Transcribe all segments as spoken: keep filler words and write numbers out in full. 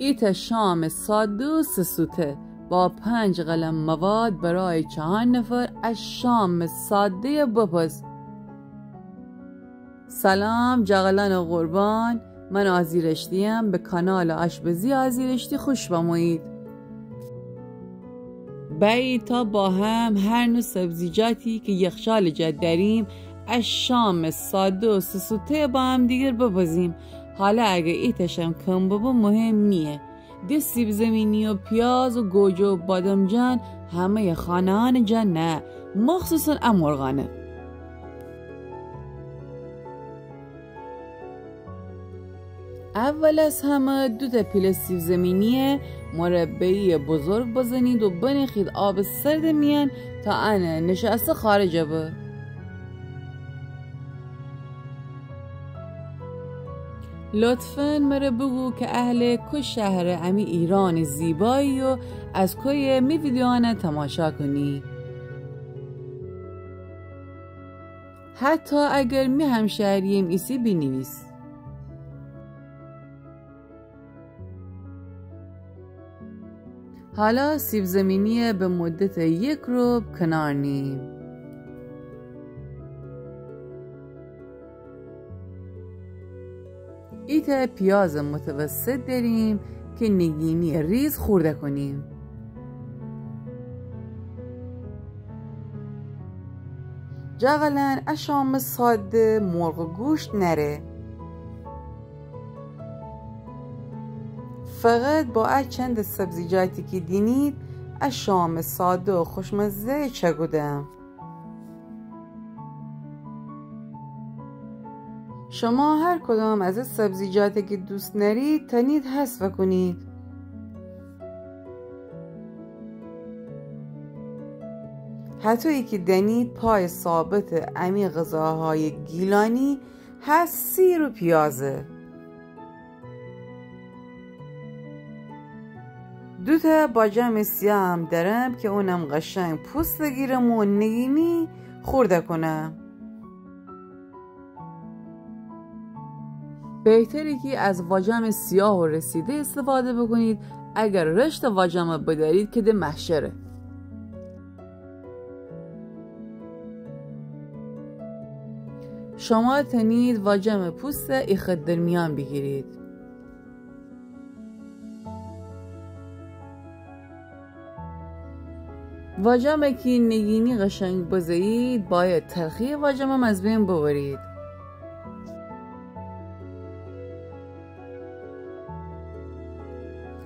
ایتأ شام ساده و سه سوته با پنج قلم مواد برای چهار نفر. ا شام ساده‌یه بپز. سلام جغلان قربان، من آزی رشتیم، به کانال آشپزی آزی رشتی خوش بمویید. بأیید تا با هم هر نوع سبزیجاتی که یخچال جا دأریم، ا شام ساده و سه سوته با همدیگر بپزیم. حالا اگه ایتأشم کم ببه مهم نییه. ده سیب‌زمینی و پیاز و گوجه و بادمجان همه‌ی خانه‌هان جا نه، مخصوصاً ا مرغانه. اول از همه دوتأ پیله سیب‌زمینی مربعی بزرگ بزنید و بنیخید آب سرد میأن تا انه نشاسته خارج به. لطفاً مره بگو که اهل کو شهر امی ایران زیبایی و از کویه می ویدیوانه تماشا کنی. حتی اگر می همشهری‌یم ایسی بینیویس. حالا سیب‌زمینیه به مدت یک ربع کنار نییم. ایتأ پیاز متوسط دأریم که نگینی ریز خورده کنیم. جغلان ا شام ساده مرغ گوشت نأره. فقط با ا چند سبزیجاتی که دینید ا شام ساده و خوشمزه چگوده. شما هر کدام از ا سبزیجاتی که دوست نأرید تنید حذف کنید. هطویی که دأنید پای ثابت امی غذاهای گیلانی هسه سیر و پیازه. دوتأ باجم سیاهم دأرم که اونم قشنگ پوست گیرم و نگینی خورده کنم. بهتره که از واجم سیاه و رسیده استفاده بکنید، اگر رشت واجم بدأرید که ده محشره. شما تنید واجم پوست ایخد در میأن بیگیرید. واجم کی نگینی قشنگ بزه‌یید، باید تلخی واجمم از بین ببرید.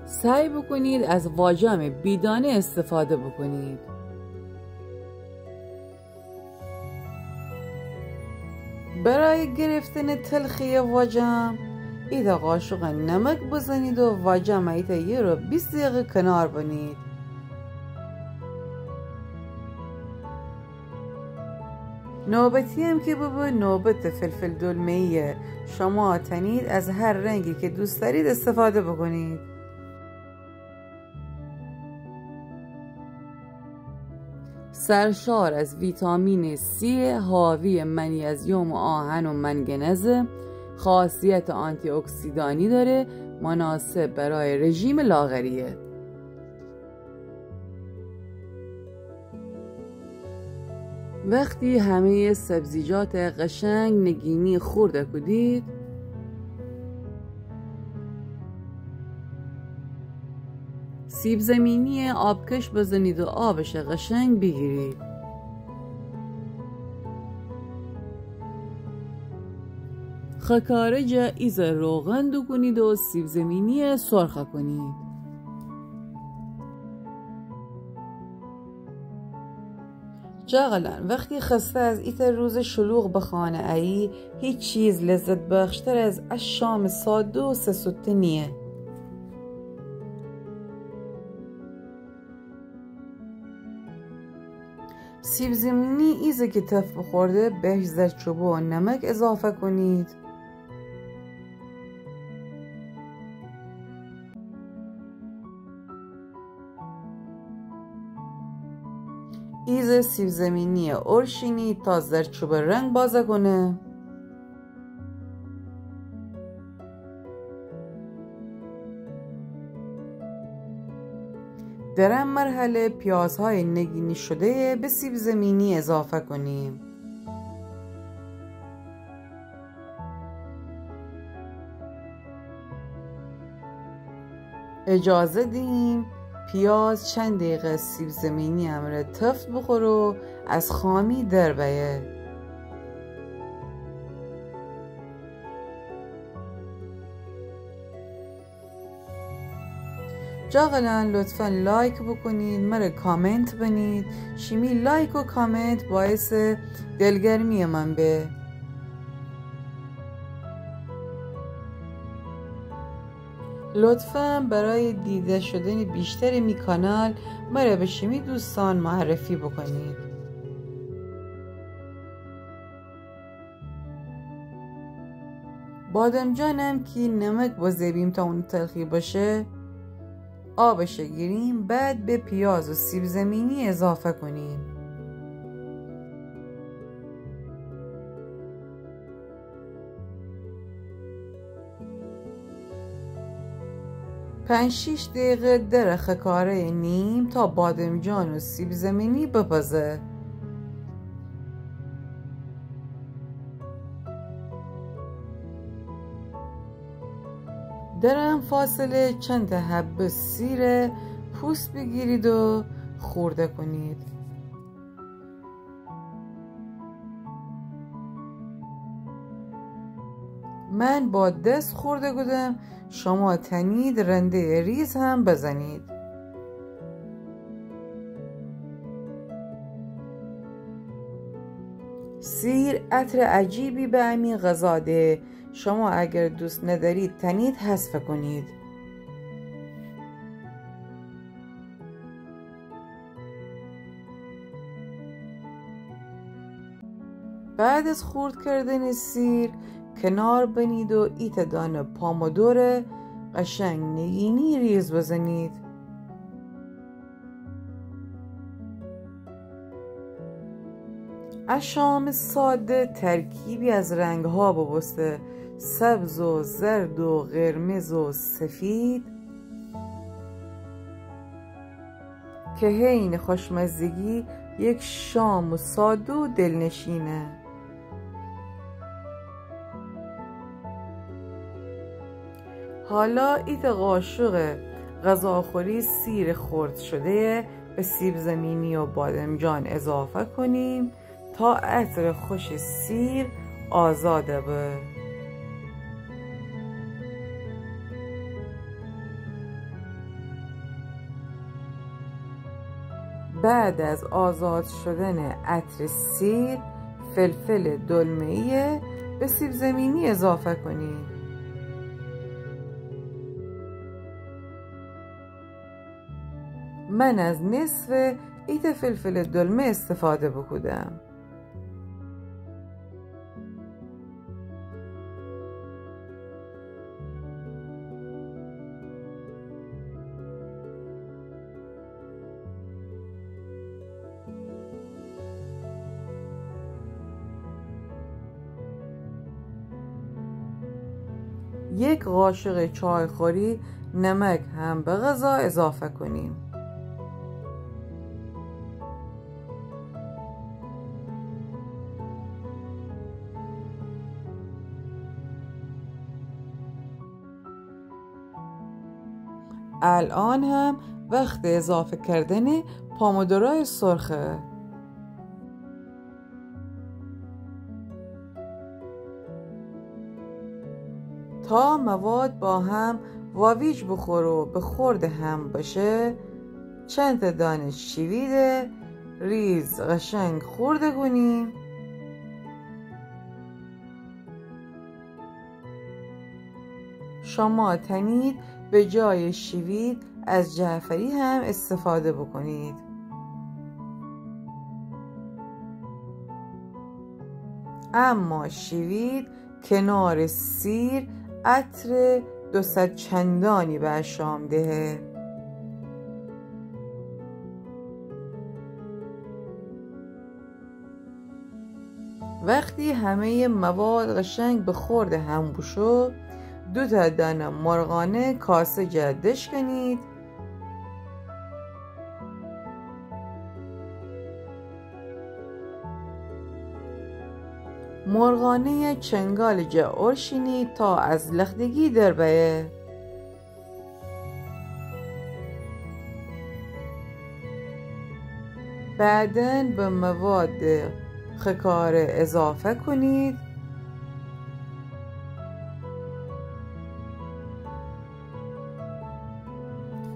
سعی بکنید از واجم بی‌دانه استفاده بکنید. برای گرفتن تلخی واجم، ایتأ قاشق نمک بزنید و واجم ایتأ یه رو بیست دقیقه کنار بنید. نوبتی‌یم که ببه نوبت فلفل دلمه‌ایه، شما تنید از هر رنگی که دوست دأرید استفاده بکنید. سرشار از ویتامین سی، حاوی منیزیم و آهن و منگنزه، خاصیت آنتی‌اکسیدانی داره، مناسب برای رژیم لاغریه. وقتی همهٔ سبزیجات قشنگ نگینی خورده کودید، سیب‌زمینی آبکش بزنید و آبش قشنگ بیگیرید. خکاره جا ایزه روغن دوکونید و سیب‌زمینی سرخه کونید. جغلان، وقتی خسته از ایتأ روز شلوغ به خانه آیی، هیچ چیز لذت بخش‌تر از ا شام ساده و سه سوته نیه. سیب‌زمینی ایزه که تف بخورده، بهش زردچوبه و نمک اضافه کونید. ایزه سیب‌زمینی اورشینی تا زردچوبه رنگ بازه کونه. در ا مرحله پیازهای نگینی شده‌یه به سیب‌زمینی اضافه کنیم. اجازه دیم پیاز چند دقیقه سیب‌زمینی امرأ تفت بخوره و از خامی در بیه. جاغلان لطفاً لایک بکنید، مره کامنت بنید. شیمی لایک و کامنت باعث دلگرمی من به. لطفاً برای دیده شدن بیشتر می کانال مره به شیمی دوستان معرفی بکنید. بادمجانم کی نمک بزه بیم تا اون تلخی بشه، آبشه گیریم، بعد به پیاز و سیب‌زمینی اضافه کنیم. پنج شیش دقیقه در خکاره نیم تا بادمجان و سیب‌زمینی بپزه. در ا فاصله چند حبه سیر پوست بگیرید و خورده کنید. من با دست خورده کودم، شما تنید رنده‌ی ریز هم بزنید. سیر عطر عجیبی به امی غذا ده، شما اگر دوست ندارید تنید حذف کنید. بعد از خورد کردن سیر کنار بنید و ایتا دانه پامدور قشنگ نگینی ریز بزنید. ا شام ساده ترکیبی از رنگ‌ها ببوسته، سبز و زرد و قرمز و سفید، که حین خوشمزگی یک شام ساده و دلنشینه. حالا ایتا قاشق غذاخوری سیر خرد شده به سیب‌زمینی و بادمجان اضافه کنیم تا عطر خوش سیر آزاد به. بعد از آزاد شدن عطر سیر، فلفل دلمه‌ای به سیب‌زمینی اضافه کنید. من از نصف ایتا فلفل دلمه استفاده بوکودم. یک قاشق چای‌خوری نمک هم به غذا اضافه کنیم. الان هم وقت اضافه کردن پامدورای سرخه. تا مواد با هم واویج بخوره و به خورد هم بشه، چند تا دانه شیوید ریز قشنگ خورده کنیم. شما تنید به جای شیوید از جعفری هم استفاده بکنید. اما شیوید کنار سیر عطر دو صد چندانی به شام دهه. وقتی همهٔ مواد قشنگ به خورد هم بوشو، دو تا دانه مرغانه کاسه جا دشکنید. مرغانه‌یه چنگال جه اورشینید تا از لختگی در بأیه. بعداً به مواد خکاره اضافه کنید.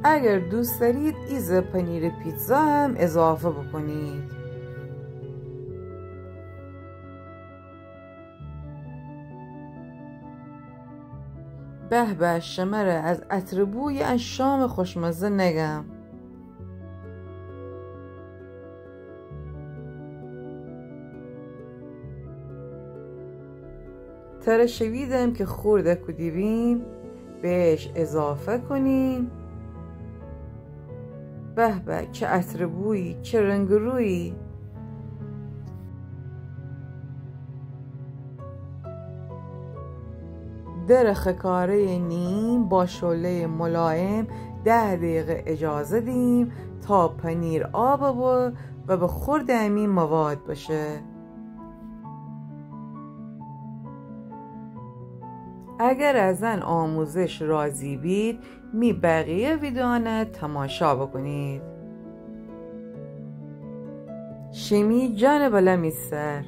اگر دوست دارید ایزه پنیر پیتزا هم اضافه بکنید. به به، شمره از عطر بوی ان شام خوشمزه نگم. تره شویدم که خورده کودیبیم، بهش اضافه کنیم. به به، چه عطر بویی، چه رنگ رویی. در خکاره نیم با شعلهٔ ملایم ده دقیقه اجازه دیم تا پنیر آب ببه و به خورد امی مواد بشه. اگر از ان آموزش راضی بید، می بقیه ویدیوانه تماشا بکنید. شیمی جان بلا می سر.